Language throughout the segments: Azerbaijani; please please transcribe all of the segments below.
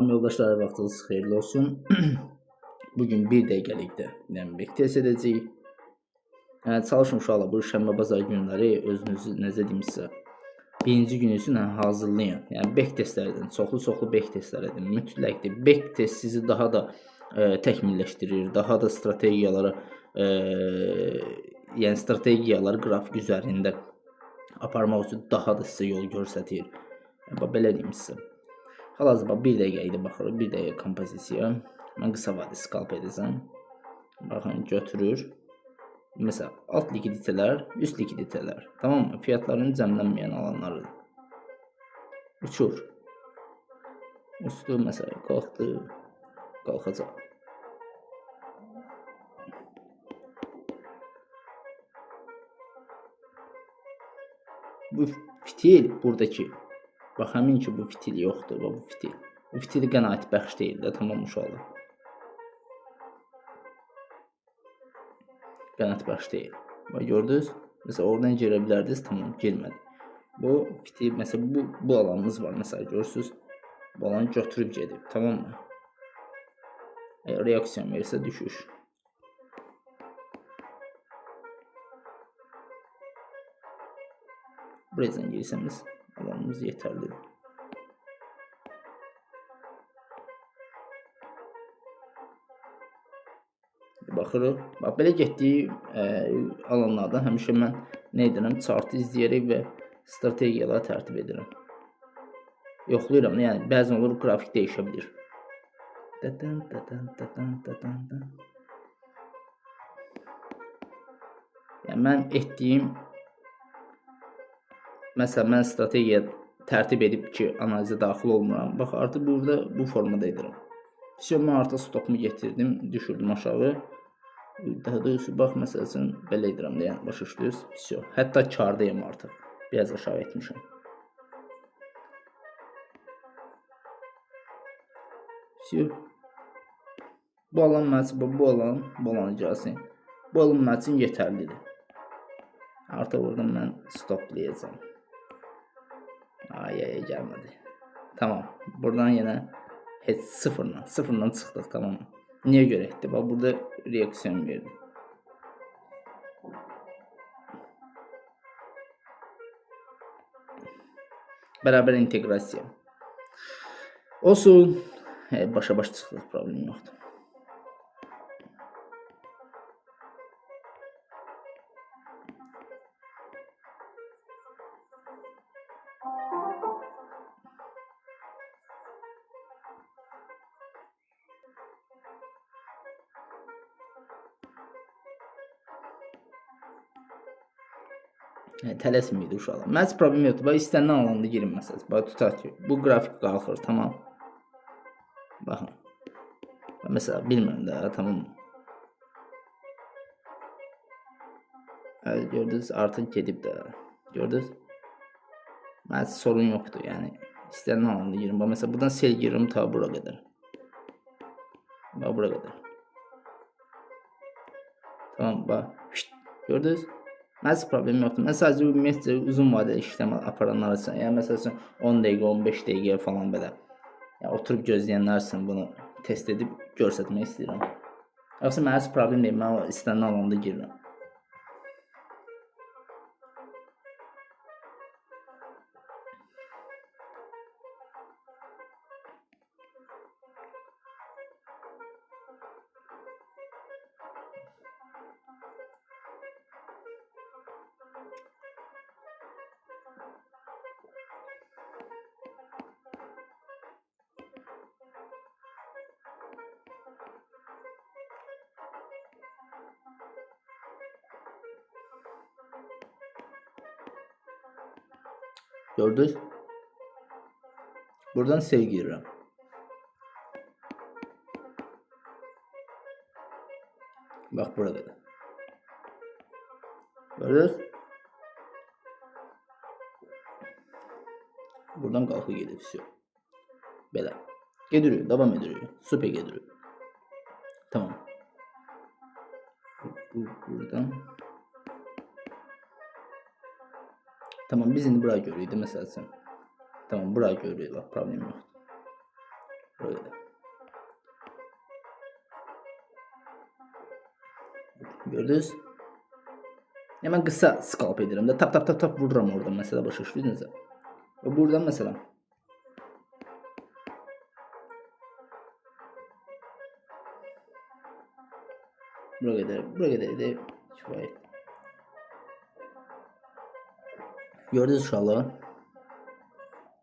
Yoldaşlar, vaxtınız xeyirli olsun. Bugün bir dəqiqəlikdə yəni backtest edəcəyik. Yəni çalışın uşaqlar bu şənbə bazar günləri özünüzü necə deyim sizə birinci gün üçün hazırlayın. Yəni backtestlər edin. Çoxlu-çoxlu backtestlər edin. Mütləqdir. Backtest sizi daha da təkmilləşdirir, daha da strategiyalara yəni strategiyaları qrafik üzərində aparmaq üçün daha da sizə yol göstərir. Yəni, bax belə deyim sizə. Hal-hazırda bax bir dəqiqəyə də baxırıq. Bir dəqiqə kompozisiya. Mən qısa vadi skalp edəcəm. Baxın götürür. Məsələn, alt likiditələr, üst likiditələr. Tamam mı? Fiyatların cəmlənməyən alanlarıdır. Uçur. Uçdu məsələn, qalxdı. Qalxacaq. Bu fitil buradakı. Bax həmin ki bu fitil yoxdur, bax bu fitil. Bu fitil qənaətbəxş deyil də, tamam uşaqlar. Qənaətbəxş deyil. Bax gördünüz? Məsələn oradan girə bilərdiniz, tamam girmədi. Bu fitil, məsələn bu alanımız var, məsələn görürsüz. Bu alanı götürüb gedib, tamam mı? Əgər reaksiya verirsə düşüş. Buraya girsemiz alanımız yeterlidir. Baxırıq. Bax belə getdiyi alanlardan həmişə mən nə edirəm? Chartı izləyərək və strategiyaları tərtib edirəm. Yoxlayıram. Yəni bəzən olur qrafik dəyişə bilir. Dadan dadan dadan dadan dan. Yəni mən etdiyim məsələn mən strategiya tərtib edib ki, analizə daxil olmuram. Bax artıq burada bu formada edirəm. Vəsə, mən artıq stopumu getirdim, düşürdüm aşağı. Daha doğrusu bax məsəl üçün belə edirəm də, yəni başa düşdünüz? Vəsə. Hətta kardayım artıq. Biraz aşağı etmişəm. Vəsə. Bu alan mənim üçün, bu alan, bu alan gəlsin. Bu alan mənim üçün yetərlidir. Artıq oradan mən stoplayacağam. Ay ay gəlmədi. Tamam. Buradan yenə heç sıfırla çıxdıq, tamam. Niyə görə etdi? Bax burada reaksiyon verdi. Bərabər inteqrasiya. Olsun. Başa baş çıxdıq, problem yoxdur. Yəni, tələsməyək uşaqlar. Mən heç problem yoxdur. Bax istənilən alanda girin məsələn. Bax tutaq ki, bu qrafik qalxır, tamam. Baxın. Məsələn, bilmirəm də, tamam. Evet, gördünüz artıq gedib də. Gördünüz? Mən heç sorun yoxdur. Yəni istənilən alanda girin. Bax məsələn, buradan sel girirəm ta bura qədər. Bax bura qədər. Tamam, bax. Şşt, gördünüz? Mən heç problem yoxdur. Mən sadəcə ümumiyyətcə uzun vadəli işləm aparanlar üçün, yəni məsəl üçün 10 dəqiqə, 15 dəqiqə falan belə. Yəni oturub gözləyənlər üçün bunu test edib göstərmək istəyirəm. Yoxsa mənə heç problem deyil. Mən istənilən alanda girirəm. Gördünüz? Buradan sel girirəm. Bax bura qədər. Gördünüz? Buradan qalxır gedir. Vəsə. Belə. Gedirik, davam edirik. Super gedirik. Tamam. Bu buradan. Tamam, biz indi bura görürük də məsəl üçün. Tamam, bura görürük, bax, problem yoxdur. Bura qədər. Gördünüz? Ya mən qısa scalp edirəm də. Tap tap tap tap vururam oradan mesela, başa düşdünüz? Və buradan mesela bura qədər, bura qədər də kifayət. Gördünüz uşaqlar?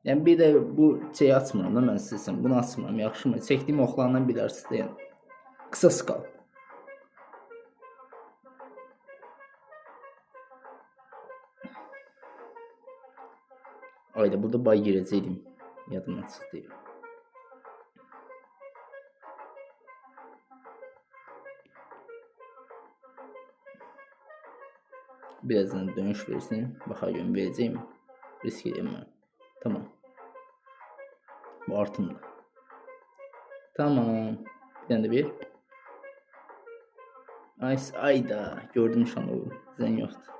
Yəni bir də bu şeyi açmıram da mən sizə. Bunu açmıram, yaxşımı? Çəkdiyim oxlarından bilərsiniz də yəni. Qısa scalp. Ayda burada bay girəcəkdim. Yadımdan çıxdı. Birazdan dönüş versin. Baxa görüm verəcəyim. Risk edeyim mən. Tamam. Bu artımdır. Tamam. Bir dənə də bir. Ay, ayda. Gördüm şu an o. Zən yoxdur.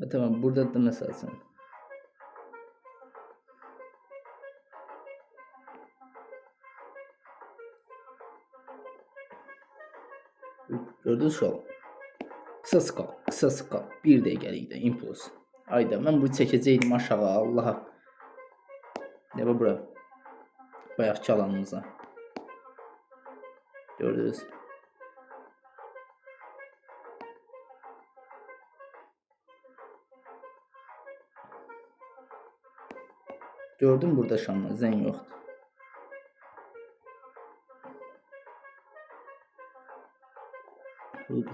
Və tamam, burada da məsəl üçün. Gördünüz uşaqlar? Qısa skal, qısa skal. Bir dəqiqəlikdə impuls. Ayda mən bunu çəkəcəkdim aşağı, Allaha. Ne bu bura? Bayaqki alanımıza. Gördünüz? Gördüm burada şamla, zən yoxdur.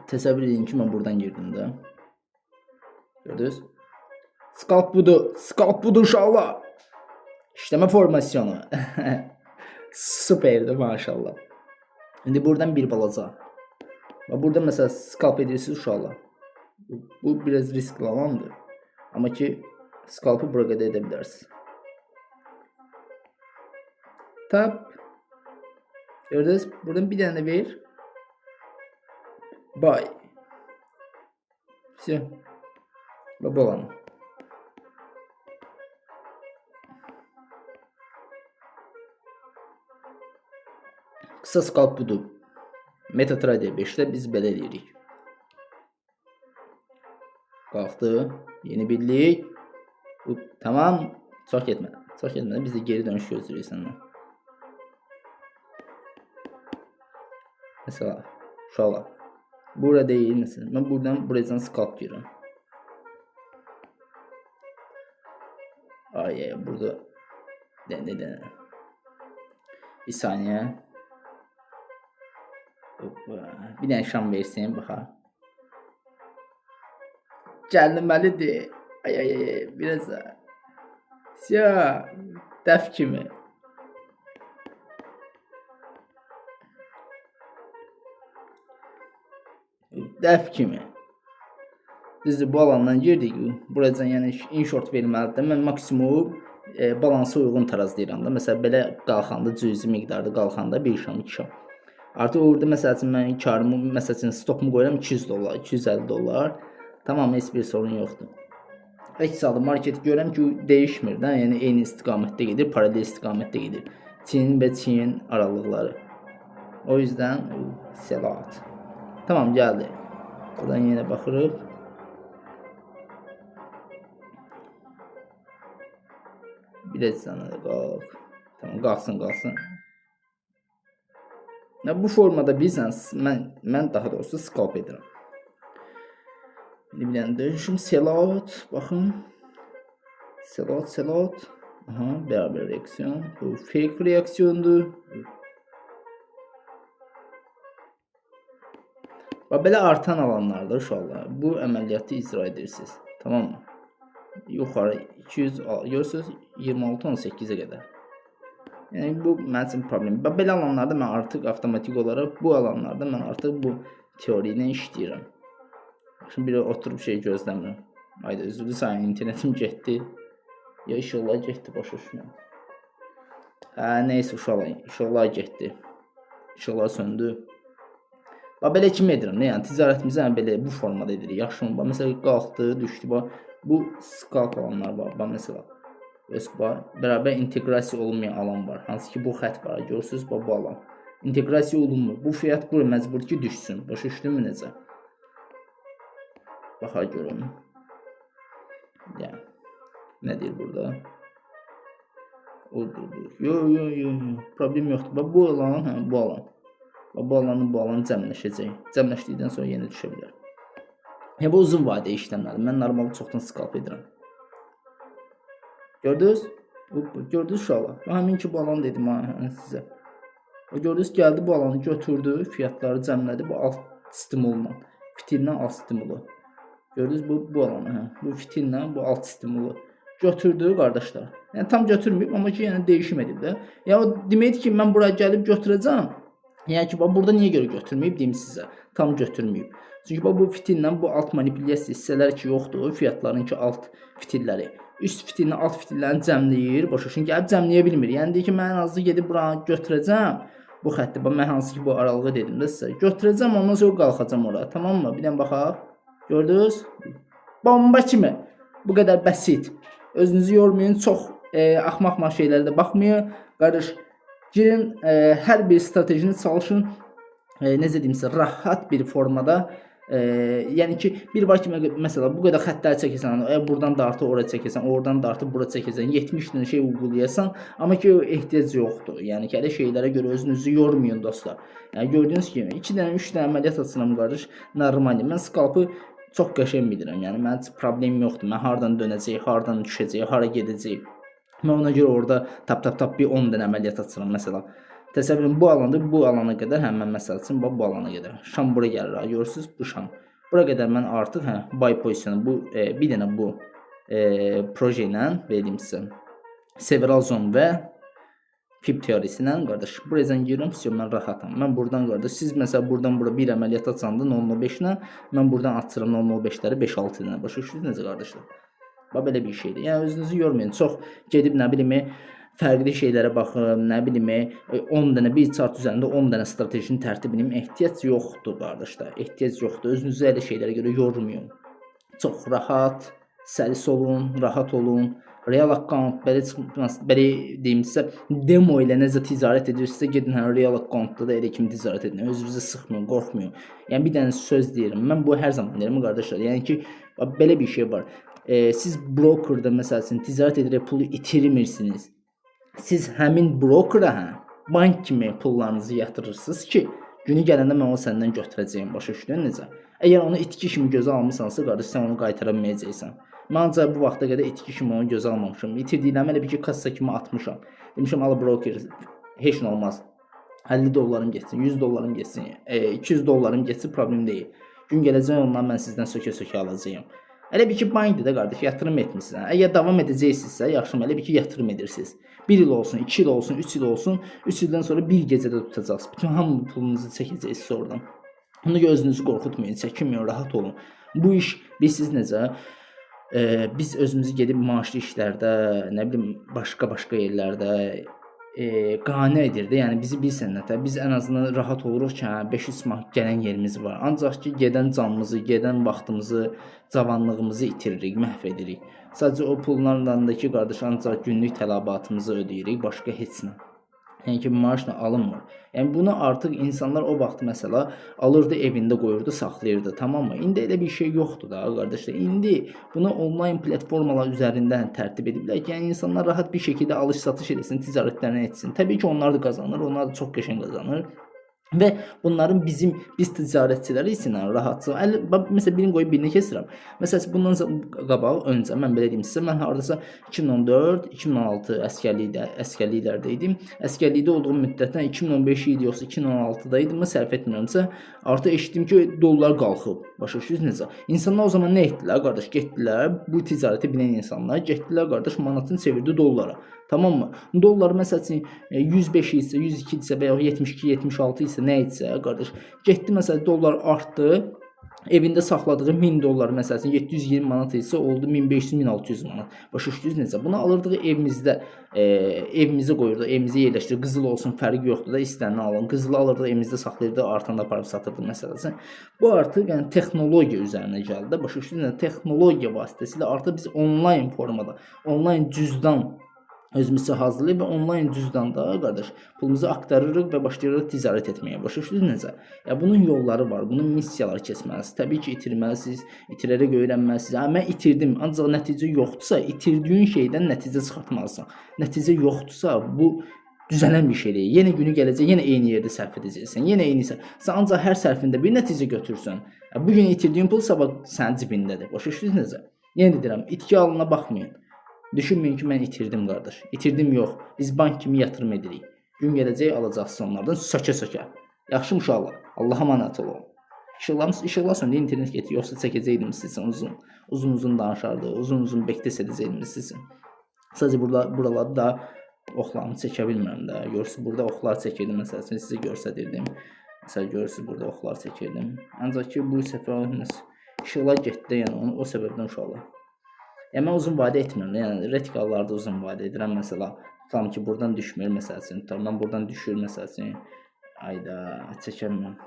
Təsəvvür edin ki, mən buradan girdim də. Gördünüz? Scalp budur. Scalp budur uşaqlar. İşləmə formasyonu. Süperdir maşallah. İndi buradan bir balaca. Və burada məsələn scalp edirsiniz uşaqlar. Bu biraz riskli alandır. Amma ki scalpı bura qədər edə bilərsiniz. Tap. Gördünüz? Buradan bir dənə də ver. Buy. Все. Və bu alanı. Qısa scalp budur. MetaTrader 5-də biz belə eləyirik. Qalxdı. Yeni birlik. Tamam. Çox getmədi. Çox getmədi. Biz də geri dönüş gözləyirik səndən. Mesela uşaqlar. Bura deyil məsələn. Mən buradan buradan scalp girirəm. Ay, ay burada nə nə nə. Bir saniyə. Hoppa. Bir dənə şam versin baxa. Gəlməlidir. Ay ay ay biraz daha. Sya, dəf kimi. Dəf kimi. Düzdür, bu alandan girdik. Buracan yəni in short verməlidir. Mən maksimum balansa uyğun tarazlayıram da. Məsələn belə qalxanda cüzi miqdarda qalxanda bir şam, iki şam. Artıq orada məsəl üçün mən karımı, məsəl üçün stopumu qoyuram 200 dollar, 250 dollar. Tamam, heç bir sorun yoxdur. Əks halda market görürəm ki, dəyişmir də, yəni eyni istiqamətdə gedir, paralel istiqamətdə gedir. Çin və Çin aralıqları. O yüzden sell out. Tamam, gəldi. Buradan yenə baxırıq. Biraz sana da qalx. Tamam, qalxsın, qalxsın. Ya bu formada bilirsən, mən daha doğrusu scalp edirəm. İndi bir dənə dönüşüm sell out, baxın. Sell out, sell out. Aha, beraber reaksiyon. Bu fake reaksiyondur. Bax belə artan alanlarda uşaqlar bu əməliyyatı icra edirsiniz. Tamam mı? Yuxarı 200 görürsünüz 26-18-ə qədər. Yəni bu mənim üçün problem. Bax belə alanlarda mən artıq avtomatik olaraq bu alanlarda mən artıq bu teori ilə işləyirəm. Şimdi biri oturub şey gözləmirəm. Ayda üzrlü sayın internetim getdi. Ya inşallah getdi, başa düşmürəm. Hə, neysə uşaqlar, inşallah getdi. İnşallah söndü. Bax belə kimi edirəm nə? Yəni ticarətimizi yəni belə bu formada edirik. Yaxşımı? Bax məsələn qalxdı, düşdü. Bax bu scalp alanlar var. Bax məsələn. Görürsüz, bərabər inteqrasiya olunmayan alan var. Hansı ki bu xətt var. Görürsüz, bax bu alan. İnteqrasiya olunmur. Bu fiyat bura məcbur ki düşsün. Başa düşdünmü necə? Baxa görüm. Ya. Nə deyir burada? Oldu. Yo yo yo yo. Problem yoxdur. Bax bu alan, hə, bu alan. Bax bu alanın bu alan cəmləşəcək. Cəmləşdikdən sonra yenə düşə bilər. Yəni bu uzun vadə işləmləri. Mən normal çoxdan scalp edirəm. Gördünüz? Gördünüz uşaqlar? Bax həmin ki bu alan dedim ha hə, sizə. O gördünüz gəldi bu alanı götürdü, fiyatları cəmlədi bu alt stimulla. Fitillə alt stimulu. Gördünüz bu alanı, hə. Bu fitillə bu alt stimulu götürdü qardaşlar. Yəni tam götürməyib, amma ki yəni dəyişim edib də. Yəni o deməkdir ki, mən bura gəlib götürəcəm. Yəni ki, bax burada niyə görə götürməyib deyim sizə. Tam götürməyib. Çünki bax bu fitillə bu alt manipulyasiya hissələr ki yoxdur, fiyatların ki alt fitilləri. Üst fitillə alt fitillərini cəmləyir, başa düşün, gəlib cəmləyə bilmir. Yəni deyir ki, mən ən azı gedib buranı götürəcəm. Bu xətti, bax mən hansı ki bu aralığı dedim də sizə. Götürəcəm, ondan sonra qalxacam ora. Tamam mı? Bir dənə baxaq. Gördünüz? Bomba kimi. Bu qədər bəsit. Özünüzü yormayın, çox axmaq-axmaq şeylərə də baxmayın. Qardaş, girin hər bir stratejini çalışın. Necə deyim sizə, rahat bir formada yəni ki, bir var ki, məsələ bu qədər xəttlər çəkəsən, buradan dartı ora çəkəsən, oradan dartı bura çəkəsən, 70 dənə şey uygulayasan, amma ki ehtiyac yoxdur. Yəni ki, elə şeylərə görə özünüzü yormayın dostlar. Yəni gördüyünüz kimi 2 dənə, 3 dənə əməliyyat açıram qardaş, normal. Mən scalpı çox qəşəng bilirəm. Yəni mənim heç problemim yoxdur. Mən hardan dönəcək, hardan düşəcək, hara gedəcək. Mən ona görə orada tap tap tap bir 10 dənə əməliyyat açıram məsələ. Təsəvvür edin bu alanda bu alana qədər, hə mən məsəl üçün bax bu alana qədər. Şam bura gəlir, ha, görürsüz bu şam. Bura qədər mən artıq hə buy pozisyonu bu bir dənə bu proje ilə vereyim sizə. Several zone və Fib teorisi ilə qardaş, buradan girirəm, vəsə mən rahatam. Mən buradan qardaş, siz məsələn buradan bura bir əməliyyat açanda 0.05 ilə, mən buradan açıram 0.05-ləri 5-6 ilə. Başa düşdünüz necə qardaşlar? Bax belə bir şeydir. Yəni özünüzü yormayın. Çox gedib nə bilim fərqli şeylərə baxım, nə bilim 10 dənə bir chart üzərində 10 dənə stratejinin tərtib edeyim. Ehtiyac yoxdur qardaşlar. Ehtiyac yoxdur. Özünüzü elə şeylərə görə yormayın. Çox rahat, səlis olun, rahat olun. Real account belə çıxmaz, belə deyim sizə, demo ilə necə ticarət edirsinizsə, gedin hə real accountda da elə kimi ticarət edin. Özünüzü sıxmayın, qorxmayın. Yəni bir dənə söz deyirəm. Mən bu hər zaman deyirəm qardaşlar. Yəni ki, bax, belə bir şey var. Siz brokerda məsəl üçün ticarət edərək pulu itirmirsiniz. Siz həmin brokera hə bank kimi pullarınızı yatırırsınız ki, günü gələndə mən onu səndən götürəcəyim. Başa düşdün necə? Əgər onu itki kimi gözə almısansa, qardaş, sən onu qaytara bilməyəcəksən. Mən ancaq bu vaxta qədər itki kimi onu gözə almamışam. İtirdiklərimi elə bir ki, kassa kimi atmışam. Demişəm, al broker, heç nə olmaz. 50 dollarım getsin, 100 dollarım getsin, 200 dollarım getsin, problem deyil. Gün gələcək ondan mən sizdən sökə-sökə alacağam. Elə bir ki, bankdır da qardaş, yatırım etmisən. Əgər davam edəcəksinizsə, yaxşı, elə bir ki, yatırım edirsiniz. 1 il olsun, 2 il olsun, 3 il olsun, 3 ildən sonra bir gecədə tutacaqsınız. Bütün hamı pulunuzu çəkəcəksiniz oradan. Ona görə özünüzü qorxutmayın, çəkinməyin, rahat olun. Bu iş bilirsiniz necə? Biz özümüzü gedib maaşlı işlərdə, nə bilim, başqa-başqa yerlərdə qane edir də. Yəni bizi bilirsən nətər, biz ən azından rahat oluruq ki, hə 500 manat gələn yerimiz var. Ancaq ki, gedən canımızı, gedən vaxtımızı, cavanlığımızı itiririk, məhv edirik. Sadəcə o pullarla da ki, qardaş, ancaq günlük tələbatımızı ödəyirik, başqa heç nə. Yəni ki, maaşla alınmır. Yəni bunu artıq insanlar o vaxt məsələ alırdı, evində qoyurdu, saxlayırdı, tamam mı? İndi elə bir şey yoxdur da qardaşlar. İndi bunu onlayn platformalar üzərindən tərtib ediblər ki, yəni insanlar rahat bir şəkildə alış-satış eləsin, ticarətlərini etsin. Təbii ki, onlar da qazanır, onlar da çox qəşəng qazanır. Və bunların bizim biz ticarətçiləri üçün rahatçı. Bax, məsələn birini qoyub birini kəsirəm. Məsələn bundan qabaq öncə mən belə deyim sizə, mən hardasa 2014, 2016 əsgərlikdə əsgərliklərdə idim. Əsgərlikdə olduğum müddətdən 2015 idi yoxsa 2016-da idim, səhv etmirəmsə, artıq eşitdim ki, dollar qalxıb. Başa düşürsünüz necə? İnsanlar o zaman nə etdilər qardaş? Getdilər bu ticarəti bilən insanlar getdilər qardaş manatını çevirdi dollara. Tamam mı? Dollar məsəl üçün 105 isə, 102 isə və ya 72, 76 isə nə isə qardaş, getdi məsələn dollar artdı. Evində saxladığı 1000 dollar məsələn 720 manat isə oldu 1500-1600 manat. Başa düşdünüz necə? Bunu alırdıq evimizdə, evimizə qoyurduq, evimizə yerləşdirir. Qızıl olsun, fərqi yoxdur da, istəniləni alın. Qızılı alırdıq, evimizdə saxlayırdıq, artanda aparıb satırdıq məsələn. Bu artıq yəni texnologiya üzərinə gəldi də. Başa düşdünüz necə? Texnologiya vasitəsilə artıq biz onlayn formada, onlayn cüzdan özümüzə hazırlayıb və onlayn cüzdanda qardaş pulumuzu aktarırıq və başlayırıq ticarət etməyə. Başa düşdünüz necə? Ya bunun yolları var, bunun missiyaları keçməlisiniz. Təbii ki, itirməlisiniz, itirərək öyrənməlisiniz. Ha, mən itirdim, ancaq nəticə yoxdursa, itirdiyin şeydən nəticə çıxartmalısan. Nəticə yoxdursa, bu düzələn bir şey deyil. Yenə günü gələcək, yenə eyni yerdə sərf edəcəksən. Yenə eyni sən. Sən ancaq hər sərfində bir nəticə götürsən. Ya, bu gün itirdiyin pul sabah sənin cibindədir. Başa düşdünüz necə? Yenə deyirəm, itki alına baxmayın. Düşünməyin ki, mən itirdim qardaş. İtirdim yox. Biz bank kimi yatırım edirik. Gün gələcək alacaqsınız onlardan sökə-sökə. Yaxşı uşaqlar. Allaha əmanət olun. İşıqlar, işıqlar söndü, internet getdi. Yoxsa çəkəcəkdim sizin uzun. Uzun-uzun danışardı. Uzun-uzun backtest edəcəkdim sizin. Sadəcə burada buralarda da oxlarımı çəkə bilmirəm də. Görürsüz, burada oxlar çəkirdim məsəl üçün sizə göstərirdim. Məsəl görürsüz, burada oxlar çəkirdim. Ancaq ki, bu səfər işıqlar getdi, yəni onu o səbəbdən uşaqlar. Yəni mən uzun vadə etmirəm. Yəni retikallarda uzun vadə edirəm məsəla. Tutalım ki, buradan düşmür məsəl üçün. Tutalım mən buradan düşür məsəl üçün. Ayda çəkəmirəm.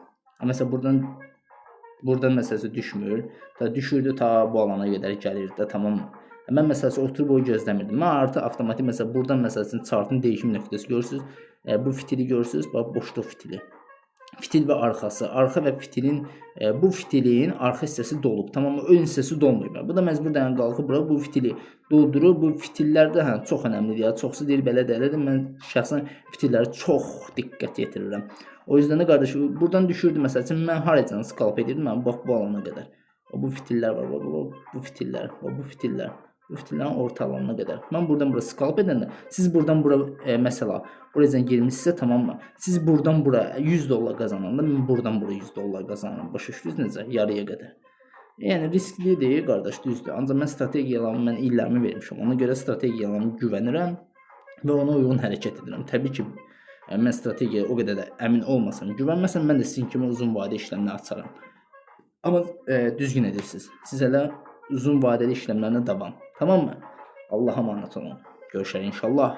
Amma məsəl buradan məsəl düşmür. Ta düşürdü, ta bu alana qədər gəlirdi də, tamam. Mən məsəl üçün oturub o gözləmirdim. Mən artıq avtomatik məsəl buradan məsəl üçün chartın değişim nöqtəsi görürsüz. Bu fitili görürsüz. Bax boşluq fitili. Fitil və arxası. Arxa və fitilin bu fitilin arxa hissəsi dolub. Tamam mı? Ön hissəsi dolmayıb. Bu da məcbur dayan qalxıb bura bu fitili doldurur. Bu fitillər də hə, çox önəmlidir. Ya. Çoxsu deyir belə də elədir. Mən şəxsən fitillərə çox diqqət yetirirəm. O yüzden də qardaş buradan düşürdü məsəl üçün mən haracan scalp edirdim. Mən bax bu alana qədər. O bu fitillər var. Bax, bu fitillər, bax, bu fitillər. Bu fitillərin orta alanına qədər. Mən buradan bura scalp edəndə siz buradan bura məsəla buracan girmişsinizsə, tamam mı? Siz buradan bura 100 dollar qazananda mən buradan bura 100 dollar qazanıram. Başa düşdünüz necə? Yarıya qədər. Yəni risklidir qardaş, düzdür. Ancaq mən strategiyalarımı mən illərimi vermişəm. Ona görə strategiyalarıma güvənirəm və ona uyğun hərəkət edirəm. Təbii ki, mən strategiyaya o qədər də əmin olmasam, güvənməsəm mən də sizin kimi uzun vadə işləmlər açaram. Amma düzgün edirsiniz. Siz hələ uzun vadəli işləmlərinə davam. Tamam mı? Allaha əmanət olun. Görüşərik inşallah.